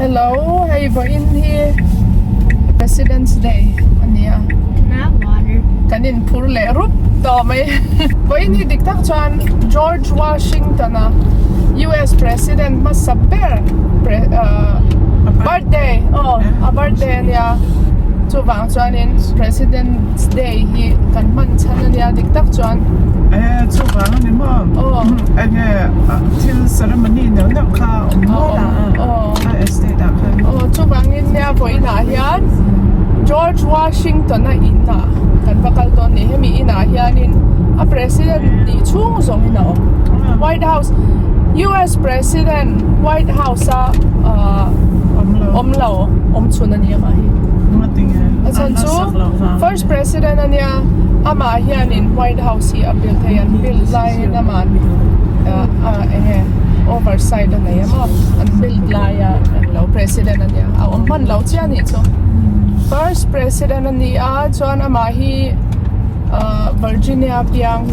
Hello hei vawiin hi President's Day a ni a kan inphur leh rup tawh mai vawiin hi dik tak chuan George Washington a US President hmasa ber birthday aw a birthday a nia chuvang chuanin President's Day hi kan hman chhan a nia dik tak chuan. E chuvang a ni maw? Aw. Enge thil ceremony neuh neuh kha a awm nual a a estate ah khan. Aw chuvangin nia vawiinah hian George Washington a in ah kan va kal dawn ni. Hemi inah hianin a president nih chhung zawngin a awm. White House US president White House a awm lo awm chhun a ni amah hi. A chhan chu first president a nia amah hianin White House hi a build thei an build laiin amah ah eng nge oversight a nei a maw an build laia an lo president a nia a awm hman lo chiah a nih chu first president a ni a chuan amah hi ah Virginia piang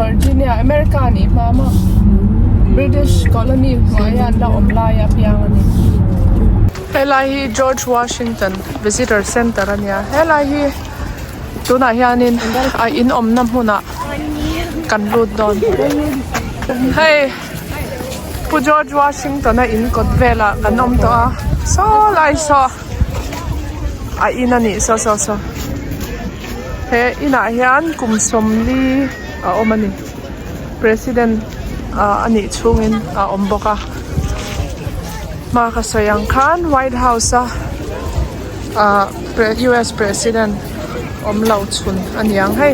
Virginia America a nih hma maw British colony hnuaia an la awm laia piang a ni helai hi George Washington visitor center a nia helai hi. Tunah hianin a in awmna hmunah kan lut dawn. Hei Pu George Washington a in kawt velah kan awm tawh a saw lai saw a in a nih saw saw saw he inah hian kum sawmli a awm a ni president ah a nih chhungin a awm bawk a hma ka sawi ang khan white house a. Ah US president awm lo chhun a niang hei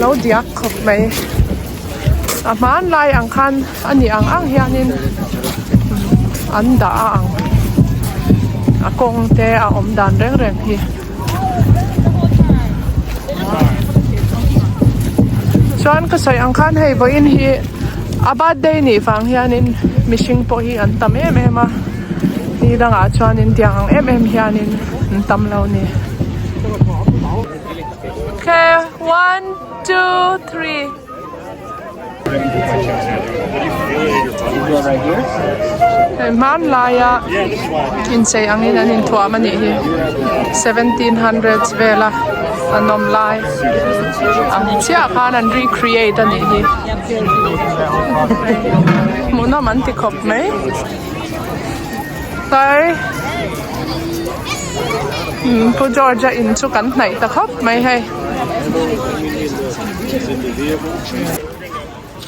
lo diak khawp mai a hmanlai ang khan a ni ang ang hianin an dah a ang a kawng te a awm dan reng reng hi chuan ka sawi ang khan hei vawiin hi a birthday nih vang hianin mihring pawh hi an tam em em a. Ni dangah chuanin tiang ang em em hianin an tam lo a ni. Okay, one, two, three. Hei hmanlaia inchei angin an inthuam a nih hi 1700s vela an awm lai ang chiah khan an recreate a nih hi hmuhnawm an ti khawp mai. Tlai Pu George a in chu kan hnaih ta khawp mai hei.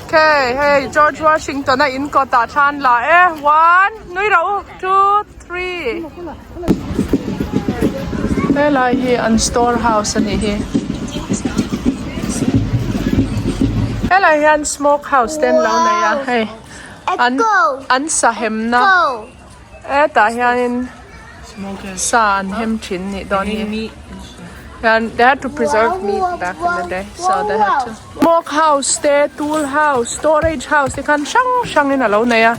Okay hei George Washington a in kawt ah thlan la e one nui rawh u two three helai hi an store house a nih hi helai hian smoke house te an lo nei a hei. An an sa hemna hetah hianin sa an hem thin nih dawn hi hian they had to preserve meat back in the day so they had to smoke house te tool house storage house te khan hrang hrangin a lo nei a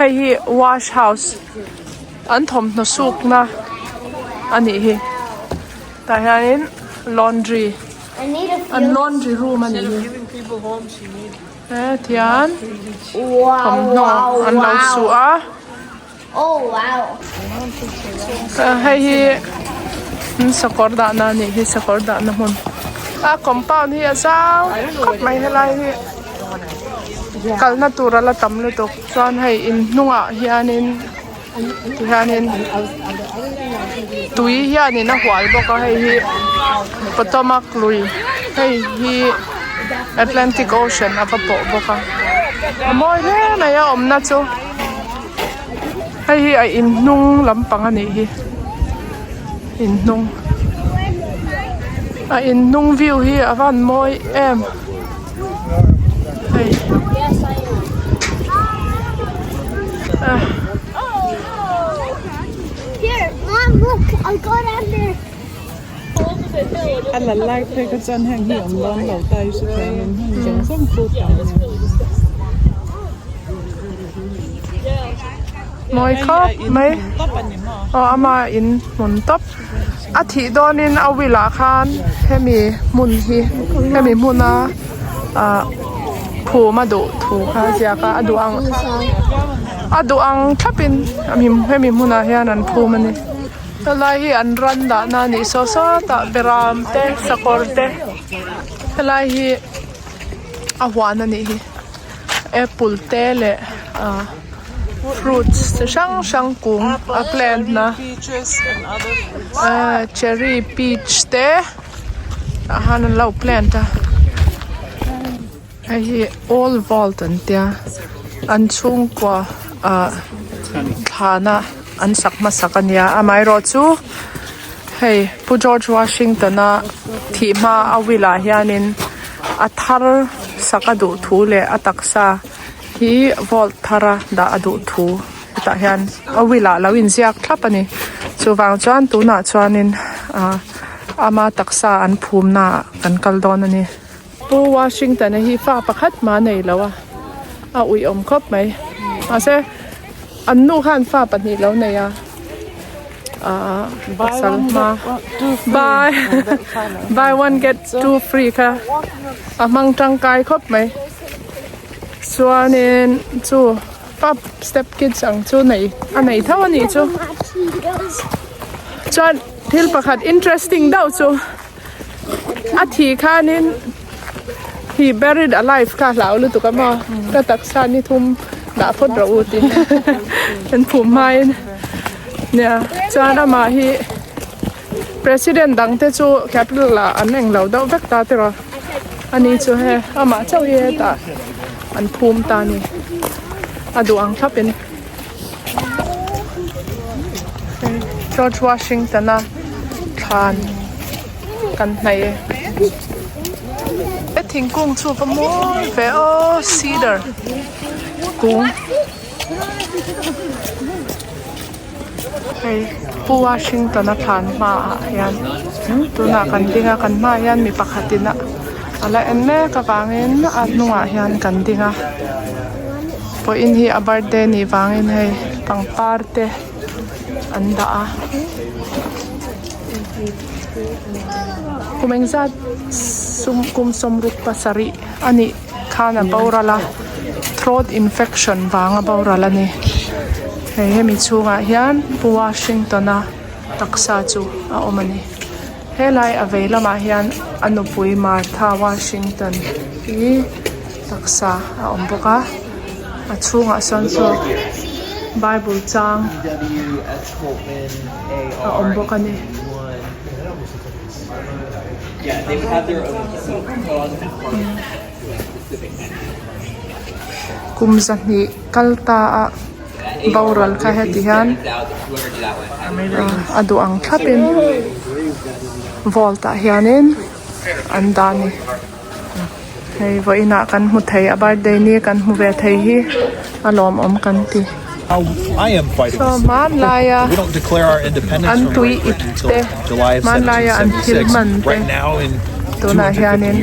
hei hi wash house an thawmhnaw sukna a nih hi tah hianin laundry an laundry room a nih hi. He thian thawmhnaw an lo su a hei hi sakawr dahna a nih hi sakawr dahna hmun a compound hi a zau khawp mai helai hi kalna tur a la tam lutuk chuan hei in hnungah hianin tihianin tui hianin a hual bawk a hei hi Potomac lui hei hi Atlantic Ocean a va pawh bawk a a mawi hle mai a awmna chu hei hi a in hnung lampang a nih hi in hnung a in hnung view hi a van mawi em. Hei. Ah. Here, Mom, look, I got under. A la lai phei kha chuan heng hi awm dawn lo ta i hre thiam em heng zawng zawng chu tam a ni. Mawi khawp mai. Aw ama in hmun tawp. A thih dawnin a will ah khan hemi hmun hi hemi hmuna ah. Phum a duh thu kha a ziak a a duh ang a duh ang thlapin hemi hmunah hian an phum a ni helai hi an ran dahna a nih saw sawtah beram te sakawr te helai hi a huan a nih hi apple te leh ah fruits chi hrang hrang kung a plant na ah cherry peach te. Tah han an lo plant a hei hi old vault an tia an chhungkua ah thlana an sak hmasak a nia amaherawhchu hei pu George Washington a thih hma a will ah hianin a thar sak a duh thu leh a taksa hi vault thar a dah a duh thu hetah hian a will ah lo inziak thlap a ni chuvang chuan tunah chuanin ah. Ama taksa an phumna ah kan kal dawn a ni. Pu Washington-a hi fa pakhat hma nei lo a, a uiawm khawp mai. Mahse, an nu khan fa pahnih lo nei a, aah pasal hma buy buy one get two free kha a hmang tangkai khawp mai. Chuanin chu fa step kids ang chu nei a nei tho a nih chu. Chuan. Thil pakhat interesting deuh chu a thi khanin he buried alive kha hlau lutuk a maw ka taksa ni thum dah phawt rawh u tih an phum hmain nia chuan amah hi president dang te chu capital ah an englo deuh vek ta tiraw ani chu he amah chauh hi hetah an phum ta a ni a duh ang thlapin. George Washington a thlan kan hnaih e. He thingkung chu va mawi ve aw cedar kung hei Pu Washington a thlan hmaah hian tunah kan ding a kan hmaah hian mi pakhatin a ala en mek avangin a hnungah hian kan ding a. Pawhin hi a birthday nih vangin hei pangpar te an dah a kum engzat sum kum sawmruk pasarih a nih khan a boral a throat infection vang a boral a ni hei hemi chhungah hian pu Washington a taksa chu a awm a ni helai a vei lamah hian a nupui Martha Washington hi. Taksa a awm bawk a a chhungah sawn chu bible chang a awm bawk a ni. Kum zahnih kal ta a boral kha heti hian a duh ang thlapin vault ah hianin an dah a ni. Hei vawiinah kan hmu thei a birthday ni kan hmu ve thei hi a lawmawm kan ti. Saw hmanlaia an tui ip te hmanlaia an thil hman te tunah hianin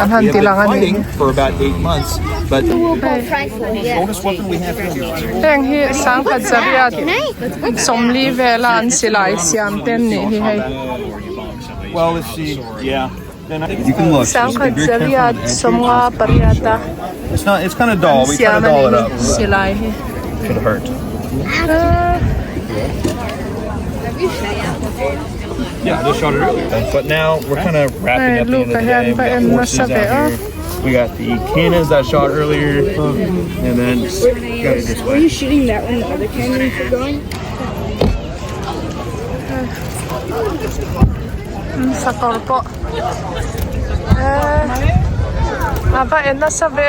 an han ti lang a nih hi. Heng hi sangkhat zariat sawmli vela an silai siam te an nih hi hei. Sangkhat zariat sawmnga pariat a an siam a nih hi silai hi. Hei Luke-a hian va en nasa ve a. Sakawr pawh a va en nasa ve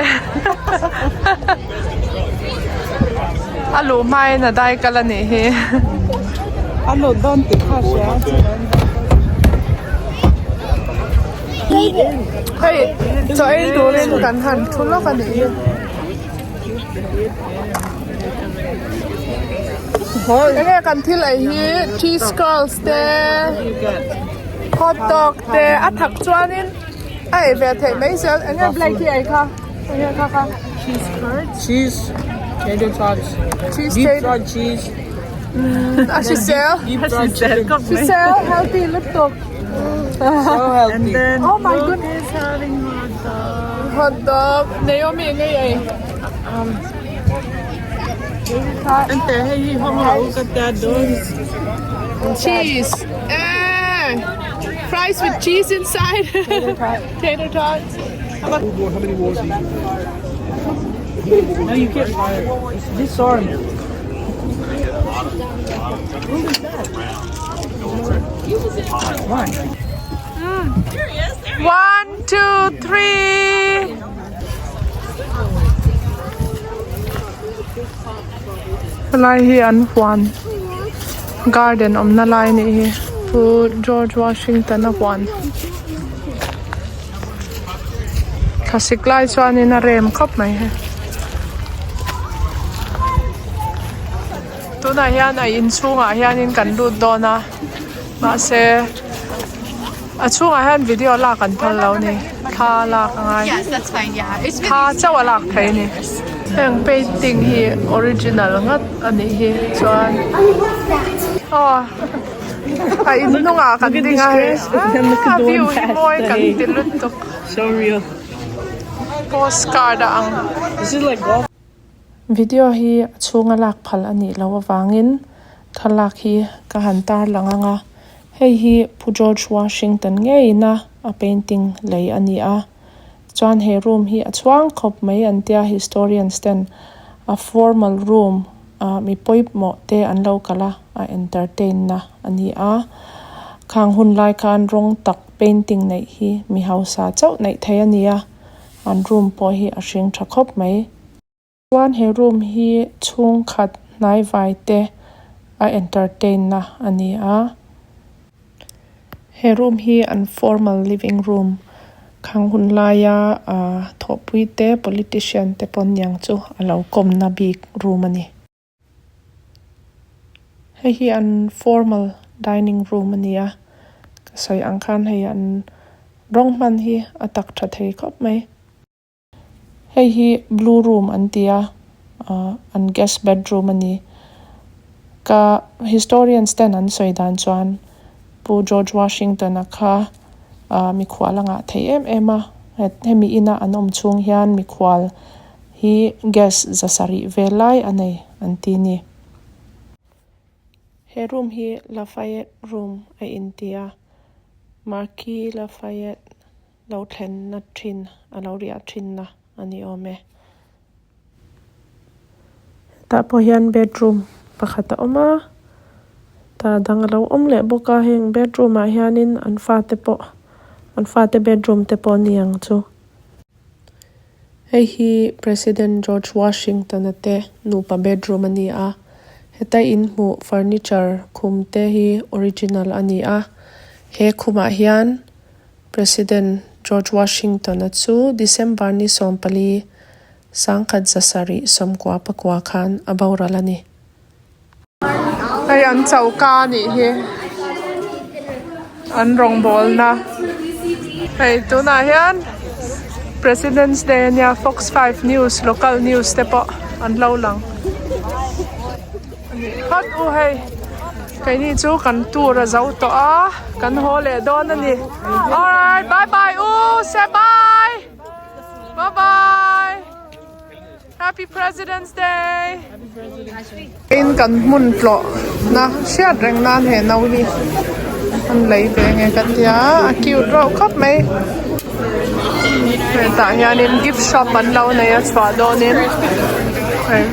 a luh hmain a dai kal a nih hi a lut dawn tih kha a hria hei chaw ei turin kan han thu lawk a nih hi. Enge kan thil ei hi cheese curls te hot dog te a thak chuanin a ei ve theih mai zel enge blake hi ei kha enge kha kha cheese curds cheese tater tots cheese deep fried cheese a hrisel hrisel healthy lutuk so healthy oh my goodness having hot dog. Hot dog Naomi nge ei Ente hei hi hawng rawh u ka tia dawn. Cheese eh fries with cheese inside tater tots. No you can't fire. It's disarm. One two three. Helai hi an huan garden awmna lai a nih hi Pu George Washington a huan thlasik lai chuanin a rem khawp mai hei. Tunah hian a inchhungah hianin kan lut dawn a mahse a chhungah hian video lak an phal lo a ni thla lak a ngai thla chauh a lak theih a ni heng painting hi original ngat a nih hi chuan aw a in hnungah kan ding a hei a view hi mawi kan ti lutuk postcard a ang. Video hi a chhunga lak phal a nih loh avangin thlalak hi ka han tar lang ang a, hei hi Pu George Washington ngeina a painting lei a ni a, chuan he room hi a chhuang khawp mai an tia historians ten a formal room ah mi pawimawh te an lo kal a, a entertain na a ni a, khang hun lai khan rawng tak painting neih hi mi hausa chauh neih theih a ni a, an room pawh hi a hring tha khawp mai. Chuan he room hi chhungkhat hnaivai te a entertain na a ni a. He room hi an formal living room khang hun laia ah thawhpui te politician te pawn niang chu a lo kawmna bik room a ni. Hei hi an formal dining room a ni a ka sawi ang khan hei an rawng hman hi a tak tha thei khawp mai. Hei hi blue room an ti a ahh an guest bedroom a ni ka historians ten an sawi dan chuan Pu George Washington a kha ahh mikhual a ngah thei em em a hemi ina an awm chhung hian mikhual hi guest za sarih vel lai a nei an ti a ni. He room hi Lafayette room a inti a Marquis Lafayette Lo thlenna thin a lo riah thinna a ni awm e. Hetah pawh hian bedroom pakhat a awm a, tah dang a lo awm leh bawk a heng bedroom ah hianin an fate pawh an fate bedroom te pawh a ni ang chu. Hei hi President George Washington a te nupa bedroom a ni a, heta inhmuh furniture khum te hi original a ni a, he khumah hian President George Washington-a chu December ni 14, 1799 khan a boral a ni. Hei an choka a nih hi, an rawngbawlna. Hei tunah hian President's Day a nia Fox 5 News local news te pawh an lo lang. Phawt u hei keini chu kan tour a zo tawh a kan haw leh dawn a ni alright bye bye u say bye bye bye happy president's day in kan hmun tlawh na hriat reng nan he no hi an lei ve nge ka tia a cute reuh khawp mai hetah hianin gift shop an lo nei a chhuah dawnin hei.